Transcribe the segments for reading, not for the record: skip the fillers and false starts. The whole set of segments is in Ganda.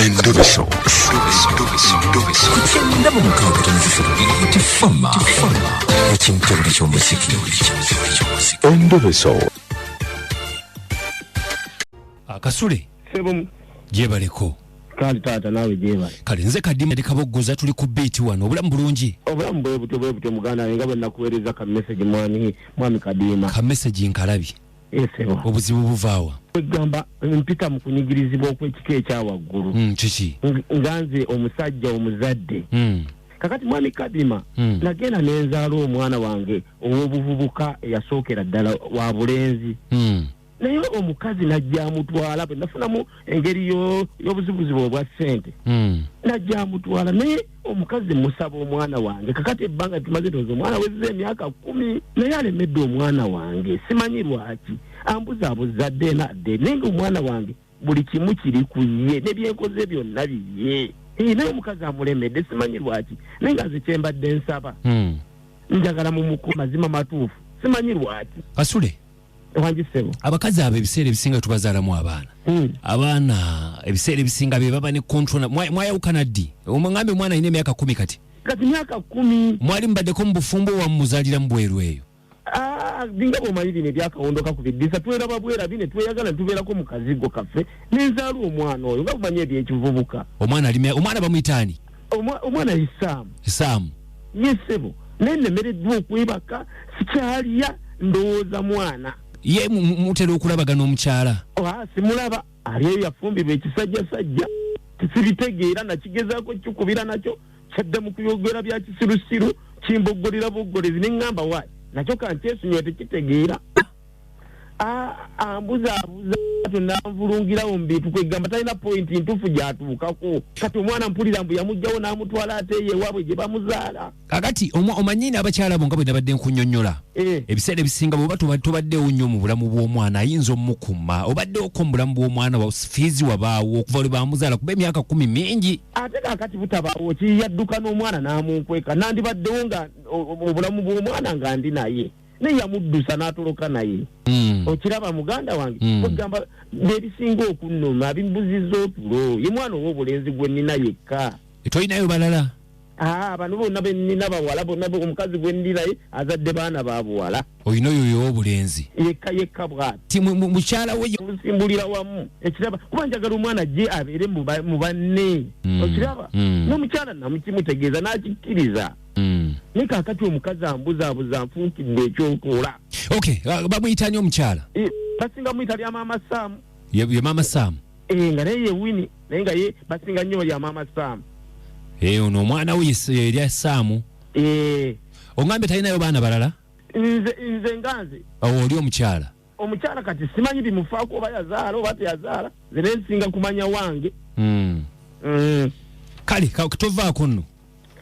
Endobeso. Ku kyenda mu mukaaga tono ssatu tifama ekimtebule ky'omuziki. Endobeso. Akasule. Sebo. Gyebaleko. Kale taata, naawe gyebale. Kale nze Kadima Kaboggoza, tuli ku beat wano. Obulamu bulungi? Obulamu bwe butyo bwe butyo, muganda wange, nga bwe nakuweereza ka message, mwami Kadima. Ka message nkalabye. Esebo. Obuzibu buvaawa? Kwegamba mpita mu kunyigirizibwa okw'ekika ekyawaggulu. Kiki? Nga nze omusajja omuzadde. Kakati mwami Kadima, nagenda nenzaala omwana wange ow'obuvubuka eyasookera ddala wa bulenzi, naye omukazi najja amutwala. Bwe nafunamu engeri y'obuzibuzibu obwa ssente, najja amutwala, naye omukazi musaba omwana wange. Kakati ebbanga tumaze, ndowooza omwana wezza emyaka 10, naye alemedde omwana wange. Simanyi lwaki ambuzaabuza dde nadde, naye nga omwana wange buli kimu kiri ku ye, nebyenkoze byonna biye. Naye omukazi amulemedde, simanyi lwaki. Naye nga nze kyembadde nsaba, njagala mumuku mazima matuufu, simanyi lwaki. Kasule. Wangi ssebo. Abakazi abo ebiseera ebisinga tubazaalamu abaana. Abaana ebiseera ebisinga be baba ne control. Mwayawukana ddi? Omugambe omwana alina emyaka 10 kati. Kati myaka 10. Mwali mubaddeko mu bufumbo, wamuzaalira mu bweru eyo? Ah, binga bw'omanyi bino ebyakawundoka ku bidisa, tweraba bwerabi ne tweyagala ne tubeerako mu kazigo kaffe, nenzaala omwana oyo nga bumanyi ebyekivubuka. Omwana ali, omwana bamuyita ani? Omwana ye Saamu. Saamu. Ye ssebo, naye nemereddwa okwebaka, sikyalya, ndowooza mwana. Ye mutera okulabagana omukyala? Ah, simulaba, ali eyo yafumbirwa ekisajjasajja, tisibitegeera. Nakigezaako kikubira nakyo, kyadda mu kuyogera bya kisirusiru, kimboggolera boggolezi, neŋŋamba wayi nakyo kankyesunyiwa, tekitegeera. Ambuzaabuza tonanvulungirawo mu bintu, kwegamba talina point ntuufu gyatuukako. Kati omwana mpulira mbu yamugjawo n'amutwala ate eyo ewaabwe gye bamuzaala. Kakati omanyi n'abakyala bo nga bwe nabadde nkunnyonnyola, ebiseera ebisinga bw'oba tobaddewo nnyo mu bulamu bw'omwana, ayinza omukuma. Obaddewoko mu bulamu bw'omwana wa fiizi wabaawo okuva lwe bamuzaala? Kuba emyaka 10 mingi. Ate kakati butabaawo ki? Yadduka n'omwana n'amunkweka. Nandibaddewo nga obulamu bw'omwana nga ndi naye, naye yamuddusa n'atoloka naye. Okiraba muganda wange? Kwegamba ebisinga okunnuma bimbuziza otulo, ye mwana ow'obulenzi gwe nnina yekka. Tolinayo balala? Aa, bano bonna bennina bawala bonna. Omukazi gwe ndi naye azadde baana ba buwala. Olina oyo ow'obulenzi? Yekka yekka bw'ati. Ti mukyala we Musimbulira wamu, ekiraba, kuba njagala omwana gye abeere mu banne. Okiraba? N'omukyala namukimutegeeza n'akikkiriza, naye kaakati omukazi ambuzaabuza, nfuukidde ekyokola. Okay, bamuyita ani omukyala? Basinga muyita lya Maama Saamu. Ye Maama Saamu? Eh, nga naye ye Wini, naye nga ye basinga nnyo lya Maama Saamu. Ono omwana we erya Saamu? Eh. Oŋŋambye talinayo baana balala? Nze nga nze. Awo oli omukyala? Omukyala kati simanyi bimufaako, oba yazaala oba teyazaala. Nze naye nsinga kumanya wange. Kale tovaako nno.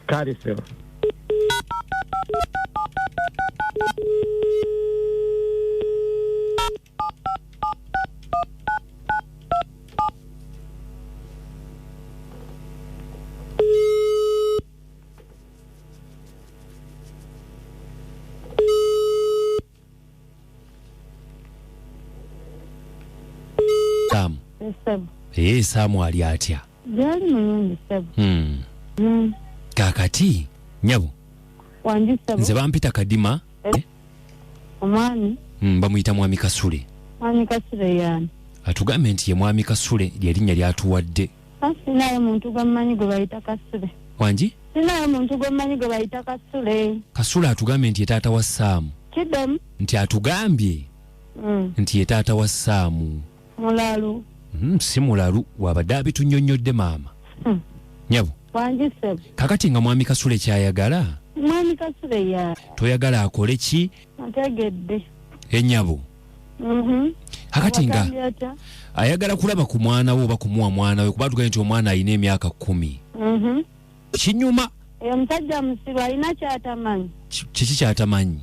Kale sebo. Saamu. Ssebo. Ee, Saamu ali atya? Gyali mulungi ssebo. Kaakati nyabo. Wangi ssebo. Nze bampita Kadima. Omwami? Bamuyita Mwami Kasule. Mwami Kasule yaani? Atugambye nti ye Mwami Kasule, lyerinnya lyatuwadde. Sinayo muntu gwe mmanyi gwe bayita Kasule. Wangi? Sinayo muntu gwe mmanyi gwe bayita Kasule. Kasule atugambye nti ye taata wa Saamu. Kiddemu. Nti atugambye nti ye taata wa Saamu. Mulalu. Si mulalu, wabadde abitunnyonnyodde maama. Nyabo. Wangi ssebo. Kakati nga Mwami Kasule kyayagala? Mwami Kasule ya Toyagala akole ki? Ntegedde. Enyabo. Kakati nga Watambye atya? Ayagala kulaba ku mwana we oba kumuwa mwana we, kuba tugambye nti omwana alina emyaka 10. Kinyuma. Oyo omusajja musiru, alina kyatamanyi. Kiki kyatamanyi?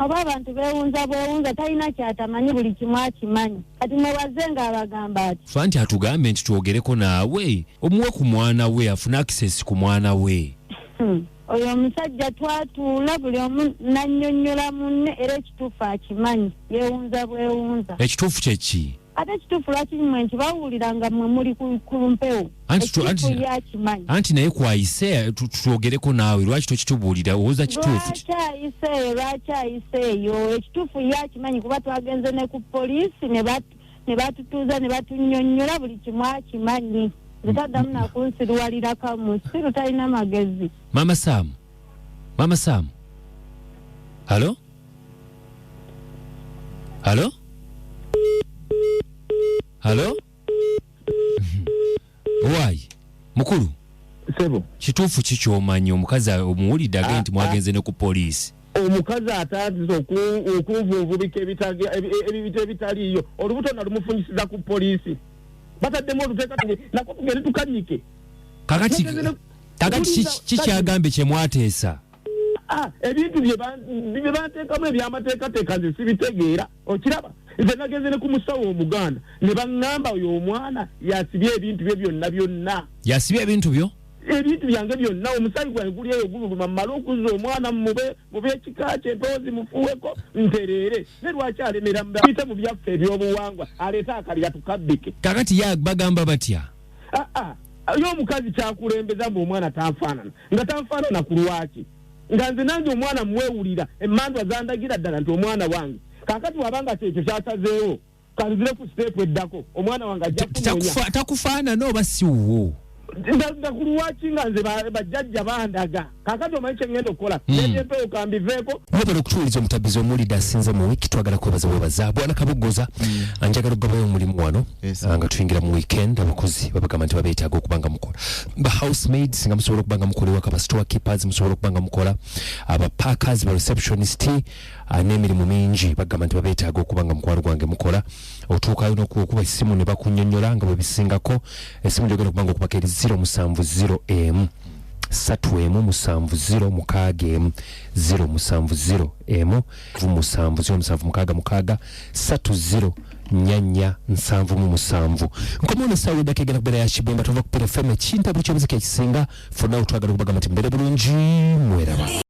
Oba abantu beewunza bwewunza, talina kyatamanyi, buli kimu akimanyi. Kati mwebaze ng'abagamba ati? Fa nti atugambe nti twogereko naawe omuwe ku mwana we, afune access ku mwana we. Oyo omusajja twatuula buli omu nannyonnyola munne, era ekituufu akimanyi, yeewunza bwewunza. Ekituufu kye ki? Ate kituufu lwaki mwe nti bawulira nga mmwe muli ku mpewo? Anti Ekituufu ye akimanyi. Anti naye kwayise twogereko naawe, lwaki tokitubuulira? Owooza kituufu? Lwaki ayise eyo? Lwaki ayise eyo? Ekituufu ye akimanyi, kuba twagenze ne ku poliisi ne batutuuza ne batunnyonnyola buli kimu, akimanyi. Nze taddamu nakunsiruwalirako, musiru talina magezi. Mama Sam, Mama Sam, halo, halo, halo, owaayi mukulu. Sebo. Kituufu kikyomanyi omukazi omuwulidde agende nti mwagenze ne ku poliisi? Omukazi atandise okunvunvubika ebibito ebitaliiyo. Olubuto nalumufunyisiza ku poliisi, bataddemu oluteeka nako tugende tukanyike. Kakati kakati kikyagambye kyemwateesa? Ah, ebintu bye banteekamu ebyamateekateeka nze sibitegeera. Okiraba, nze nagenze ne ku musawo omuganda ne baŋŋamba oyo omwana yasibye ebintu bye byonna byonna. Yasibye ebintu byo? Ebintu byange byonna. Omusayi gwange guli eyo gululuma, mmale okuzza omwana mube ekika kye, empewo zimufuuweko ntereere. Ne lwaki alemera biyite mu byaffe ebyobuwangwa, aleete akalira tukabbike? Kakati ye bagamba batya? Aa, ye omukazi kyakulembeza mbu omwana tanfaanana. Nga tanfaanana ku lwaki, nga nze nange omwana mwewulira, emmandwa zandagira ddala nti omwana wange? Kakati wabanga kyekyo kyasazeewo, kanzire ku step eddako, omwana wange ajja kunoonya. Takufaanana oba si wuwo? Nga ku lwaki, nga nze bajjajja bandaga? Kakati omanyi kyeŋŋenda okukola? Nebyempewo kambiveeko. Mwebale okutuwuliza. Omutabizi omuwulidde asinze mu wiiki. Twagala kwebaza bwebaza bwana Kabuggoza. Njagala okugabayo omulimu wano. Nga tuyingira mu weekend, abakozi babagamba nti babeetaaga okuba nga mukola, ba housemaids nga musobola okuba nga mukola ewaka, ba store keepers musobola okuba nga mukola, aba packers, ba receptionist, n'emirimu mingi bagamba nti babeetaaga okuba nga mukwano gwange mukola. Otuukayo n'okuba essimu ne bakunnyonnyola nga bwe bisingako. Essimu gyogenda okuba nga okubako eri 070 emu 3 1 7 0 6 1 0 7 0 1 7 0 7 6 6 3 0 4 4 7 7. Nkomawo essaawa eddako egenda kubeera ya kibemba. Tova ku Pearl FM, ekintabuli ky'omuziki ekisinga. Fonna twagala okubagamba nti mbeere bulungi, mweraba.